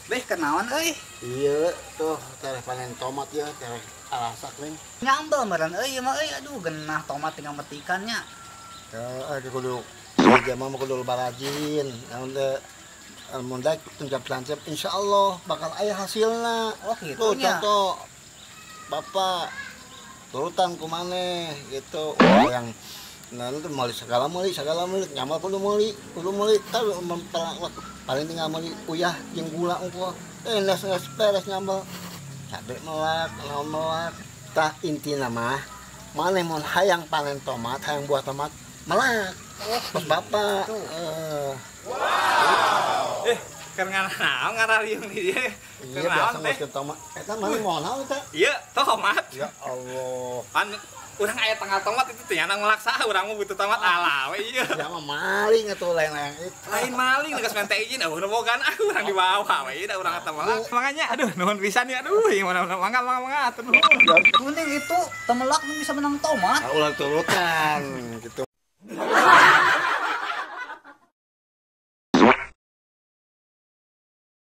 Beh, kenaon euy? Iya, tuh tereh panen tomat ya, tereh alasak nih. Nyambel meureun euy ieu mah euy, aduh genah tomat tinggal metikannya. Heeh, kudu jama mah kudu barajin. Naon teh mun daek tuncap tancap insyaallah bakal aya hasilna. Oh gitu tuh nya. Contoh Bapak turutan ku maneh gitu. Oh, yang nah itu meuli segala meuli nyamal kudu meuli tapi paling tinggal meuli uyah jeung gula ungkul geus beres nyambel cabe melak naon melak tah intina mah maneh mun hayang panen tomat hayang buah tomat melak. Oh, pas bapak. Wow. Keur nganaon ngarariung di dieu. Iya biasa nguruskeun tomat. Eta maneh moal naon eta? Iya, tomat. Ya Allah. Pan urang aya tanggal tomat itu teh nyana ngelak saha urang mah butuh tomat ala we ieu. Ya mah maling atuh lain-lain itu. Lain maling geus minta izin eueuh nu bogaan ah urang dibawa we da urang eta melak. Makanya aduh nuhun pisan ya aduh ieu mana mangga mangga mangga atuh nuhun. Mending itu temelak bisa menang tomat. Ulah turutan gitu.